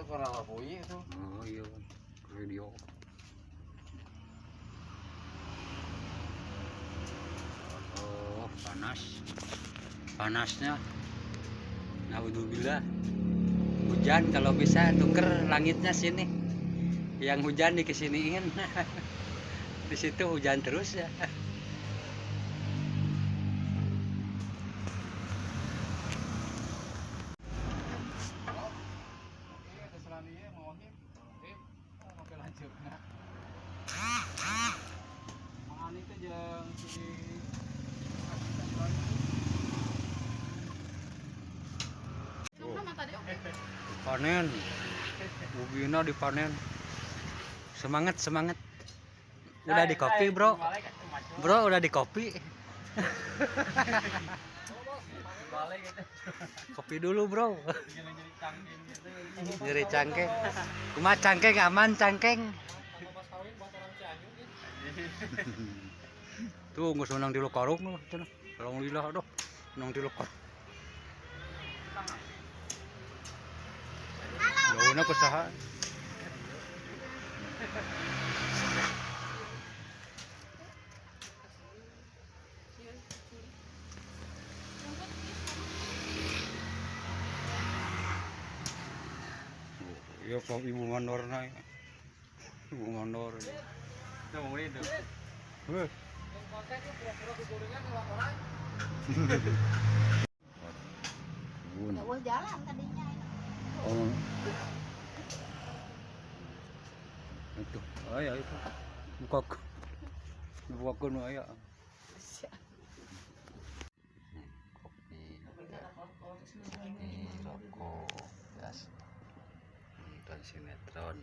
Karalaboy itu. Oh iya, radio. Oh, panas. Panasnya. Naudzubillah. Hujan kalau bisa tuker langitnya sini. Yang hujan dikesiniin. Di situ hujan terus ya. Panen, ubina dipanen. Semangat semangat. Udah di kopi bro, bro udah di kopi. Kopi dulu bro. Nyeri cangkeng. Kumaha cangkeng aman cangkeng. Tuh nggak senang di lokarung, alhamdulillah aduh, senang di lokarung. Jauhnya kusaha. Ya kalau ibu mandor naik, ibu mandor. Itu mau itu. Jauh jalan tadinya. Oh. Itu, aya itu. Buka. Buka nu aya. Kopi, ini rokok, gas. Nonton sinetron.